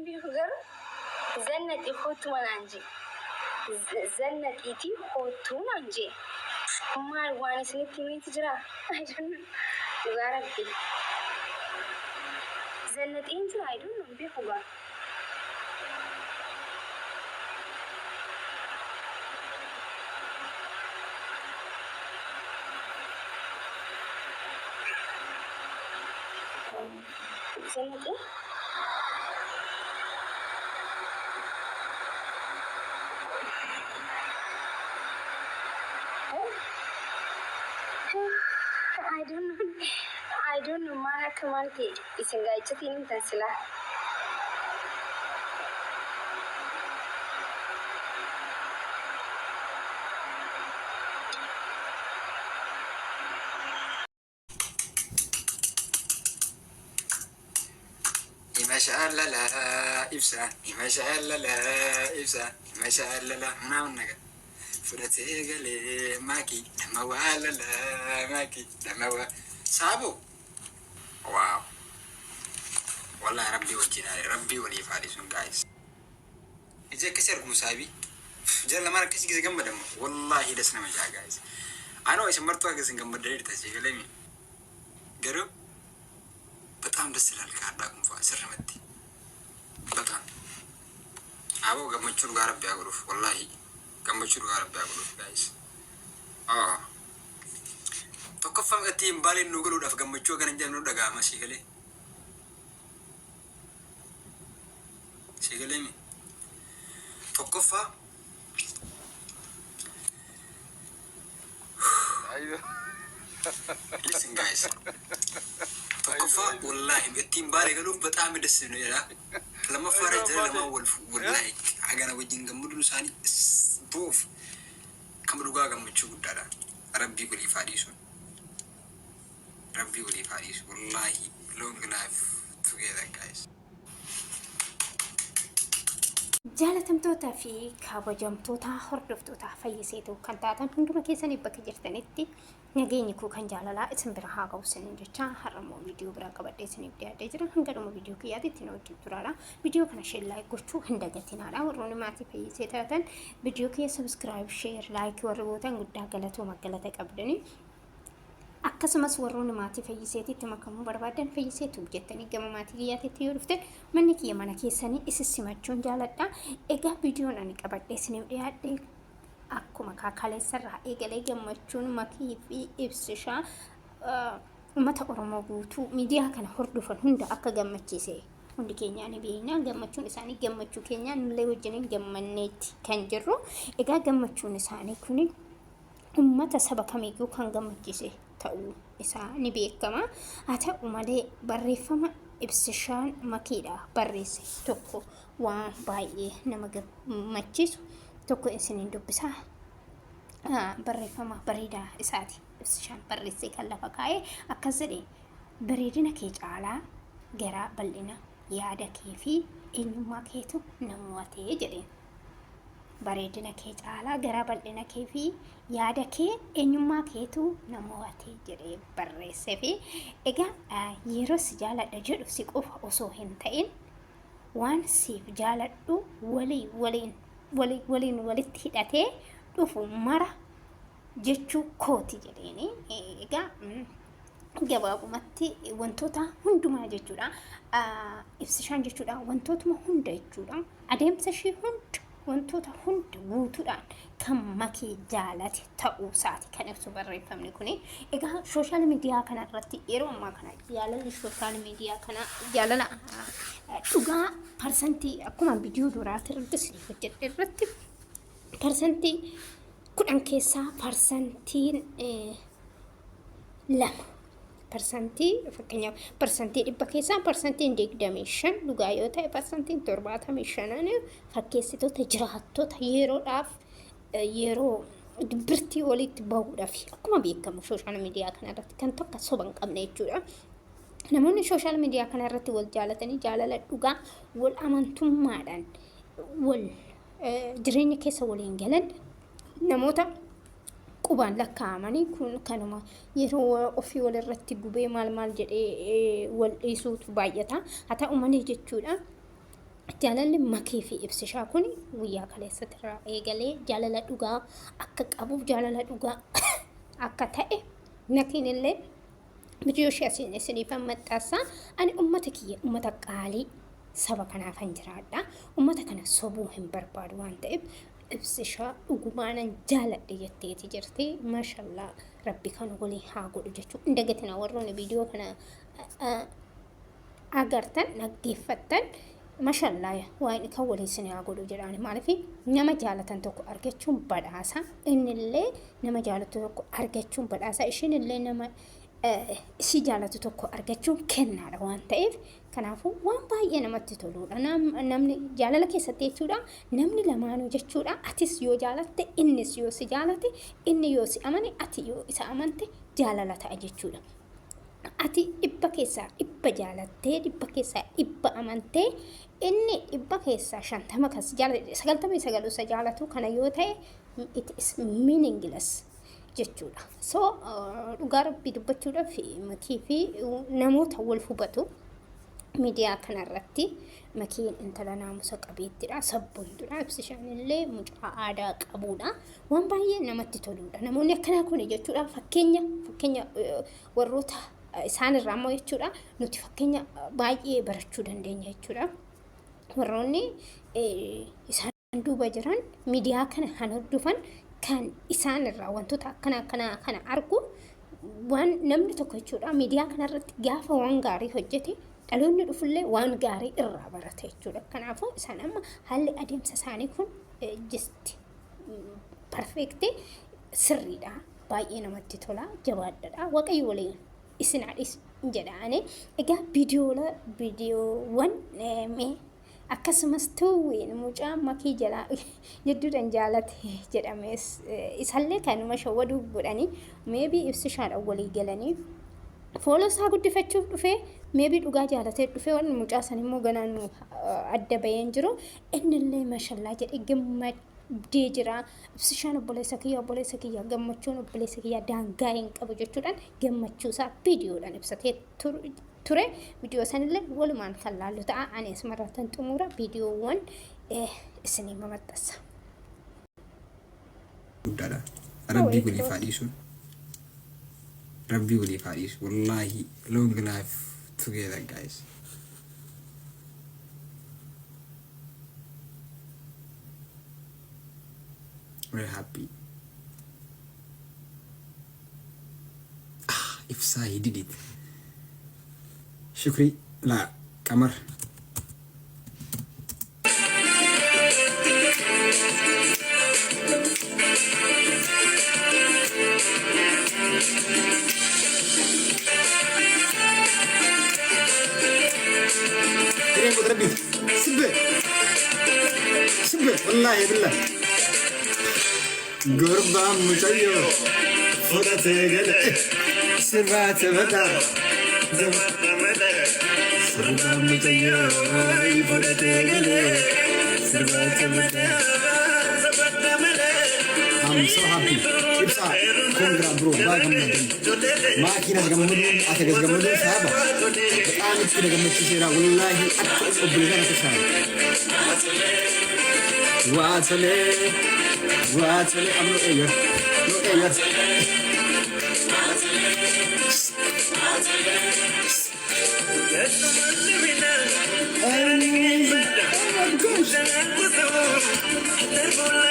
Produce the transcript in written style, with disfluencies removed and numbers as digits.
Beeku garuu zannaxi koottuma naan jee. Zannaxiitii koottuu naan jee. Maal waan isinitti himeeti jira? I don't know. Dhugaa rabbi. Zannaxiin jira I don't know hin beeku gaa. Zannaxii? I don't know. I don't know maal akka maal ta'e isin gaa'ichatiin himtan silaa. Imashaalala ibsa imashaalala ibsa imashaalala ምናምን ነገር fudhatee galee maaki nama waalala maaki nama waa saabo wow wallahi rabbii wajjin haa rabbii waliif haa dhiisuun guys ija akkasii arguun saabii jala lamaan akkasii gise gammadamu wallahi das nama jaa guys anoo isin martuu akka isin gammaddanii jirta si galemi garuu በጣም ደስ ይላል ከአዳ kun fa'a sirrimatti በጣም aboo gammachuu dhugaa rabbi haa godhuuf wallahi gammachuu dhugaa rabbi haa godhuuf guys oh tokkoffaan itti hin baaleen nu galuudhaaf gammachuu akkana hin jedhamne nu dhaga'ama sii galee sii galee mi tokkoffaa. Listen guys. Tokkoffaa wallahi ittiin baalee galuuf በጣም ደስ ነው jedha. Lammaffaa irra jara lamaan wal wallahi hagana wajjin gammaduun isaanii boof kama dhugaa gammachuu guddaadha. Rabbii waliif haa dhiisuun. Rabbii waliif haa dhiisu. Wallahi long life together guys. Jaalatamtoota fi kabajamtoota hordoftoota fayyiseetu kan taatan hunduma keessaniif bakka jirtanitti nageenyi koo kan jaalalaa isin bira haa ga'u isiniin jecha har'a immoo viidiyoo biraa qabadhee isiniif dhiyaadhee jira. Hanga dhuma viidiyoo kiyyaatti ittiin wajjin turaadha. Viidiyoo kana share like gochuu hin dagatinaadha. Warroonni maatii fayyisee taatan viidiyoo kiyya subscribe, share, like warri gootan guddaa galatooma galata qabdanii. Akkasumas warroonni maatii fayyiseetitti makamuu barbaadan fayyisee tube jettanii gama maatii kiyyaatitti yoo dhuftan manni kiyya mana keessanii isin simachuun jaaladha. Egaa viidiyoon ani qabadhee isiniif dhiyaadhe akkuma kaleessarraa eegalee gammachuun makii fi ibsishaa uummata Oromoo guutuu miidiyaa kana hordofan hunda akka gammachiise hundi keenyaa ni beekna. Gammachuun isaanii gammachuu keenyaa nullee wajjiniin gammanneetti kan jirru. Egaa gammachuun isaanii kuni ummata saba kamiyyuu kan gammachiise ta'uu isaa ni beekama. Haa ta'u malee barreeffama Ibsishaan Makiidha barreesse tokko waan baay'ee nama gammachiisu tokko isiniin dubbisa. Barreeffama bareedaa isaati Ibsishaan barreessee kan lafa kaa'e akkas jedhe: bareedina kee caalaa garaa bal'ina yaada kee fi eenyummaa keetu na mo'ate jedheen. Bareedina kee caalaa garaa bal'ina kee fi yaada kee eenyummaa keetu na mo'ate jedhee barreessee fi egaa yeroo si jaaladha jedhu si qofa osoo hin ta'in waan siif jaaladhu walii waliin walii waliin walitti hidhatee dhufu mara jechuu kooti jedheeni. Egaa gabaabumatti wantoota hundumaa jechuudha. Ibsishaan jechuudha wantootuma hunda jechuudha. Adeemsa ishii hunda wantoota hunda guutuudhaan kan makii jaalate ta'uu isaati kan ibsu barreeffamni kuni. Egaa sooshaal miidiyaa kana irratti yeroo ammaa kana jaalalli sooshaal miidiyaa kana jaalala dhugaa parsantii akkuma viidiyoo duraati irratti isiniif hojjedhe irratti parsantii 10 keessaa parsantiin 2 parsantii fakkeenyaaf parsantii 100 keessaa parsantiin 25 dhugaa yoo ta'e parsantiin 75 fakkeessitoota jiraattota yeroodhaaf yeroo dubbirtii walitti bahuudhaaf akkuma beekamu sooshaal miidiyaa kana irratti kan tokko soba hin qabne jechuudha. Namoonni sooshaal miidiyaa kana irratti wal jaalatanii jaalala dhugaa wal amantummaadhaan wal jireenya keessa waliin galan namoota qubaan lakkaa'amanii kun kanuma yeroo ofii walirratti gubee maal maal jedhee wal dhiisuutu baay'ata. Haa ta'u malee jechuudha. Jaalalli Makii fi Ibsishaa kun guyyaa kaleessatti irraa eegalee jaalala dhugaa akka qabuuf jaalala dhugaa akka ta'e Makiin illee viidiyoo ishee asiin isiniifan maxxansa. Ani ummata kiyya ummata qaalii saba kanaafan jiraadha. Ummata kana sobuu hin barbaadu waan ta'eef Ibsishaa dhugumaanan jaaladhe jetteeti jirti. Maashallaa rabbi kan walii haa godhu jechuu hin dagatina warroonni viidiyoo kana agartan dhaggeeffattan mashallaa waan kan waliin isin haa godhu jedhaan. Maaliif nama jaalatan tokko argachuun badhaasa, innillee nama jaalatu tokko argachuun badhaasa, ishiinillee nama ishii jaalatu tokko argachuun kennaadha waan ta'eef, kanaafuu waan baay'ee namatti toluudha. Namni jaalala keessatti jechuudha, namni lamaanuu jechuudha, atis yoo jaalatte, innis yoo si jaalate, inni yoo si amane, ati yoo isa amante jaalala ta'a jechuudha. Ati 100% jaalattee, 100% amantee, inni 50% kan si jaalate, 99 isa jaalatu kana yoo ta'e, it is meaningless jechuudha. So dhugaa rabbii dubbachuudhaaf Makii fi namoota wal hubatu miidiyaa kanarratti Makiin intala naamusa qabeettidha, sabboontuudha, Ibsishaan illee mucaa aadaa qabuudha. Waan baay'ee namatti toluudha. Namoonni akkanaa kun jechuudha fakkeenya warroota isaanirraa immoo jechuudha nuti fakkeenya baay'ee barachuu dandeenya jechuudha. Warroonni isaan duuba jiran miidiyaa kana kan hordofan kan isaan irraa wantoota akkana akkanaa kana argu, waan namni tokko jechuudha miidiyaa kanarratti gaafa waan gaarii hojjete dhaloonni dhufullee waan gaarii irraa barata jechuudha. Kanaafuu isaan amma haalli adeemsa isaanii kun just perfect, sirriidha. Baay'ee namatti tola. Jabaadhadha. Waaqayyo waliin isin haadhis jedhaani. Egaa viidiyoowwan mee akkasumas tuwwiin mucaa Makii jalaa jidduudhaan jaalate jedhames isallee kanuma shawwaduu godhanii, maybe Ibsishaadhaan walii galanii fooloo isaa guddifachuuf dhufee, maybe dhugaa jaalatee dhufee, wanni mucaa san immoo ganaan nu adda baheen jiru, innillee mashallaa jedhee gammadee jira. Ibsishaan obboleessa kiyya, obboleessa kiyya, gammachuun obboleessa kiyya daangaa hin qabu jechuudhaan gammachuu isaa viidiyoodhaan ibsatee ture. Viidiyoo sanillee walumaan kan laallu ta'a. Ani asumarrattan xumura, viidiyoowwan isinii mamaxxansa. Guddaadha. Rabbii waliif haa dhiisu. Rabbii waliif haa dhiisu. Wallaahi, long life together, guys. Very happy. Ah, Ibsaa, he did it. Shukri la Qamar. Hireen qoota rabbiiti. Sibbe. Sibbe. Wallaahi billah. Gurbaan mucayyoo fudhatee gale. Sirbaa taphataa. Gurbaan mucayyoo fudhatee gale. Sirbaa taphataa. I'm so happy. Ibsa, congra bro, baga gammaddan. Maakiin as gammaduun, ati as gammaduun sababa. Bexaam itti na gammachiiseera. Wallaahi akka obboleessaa akka saaba. Waa tolee, waa tolee, amma no eeyyar, no eeyyar. Oh my gosh.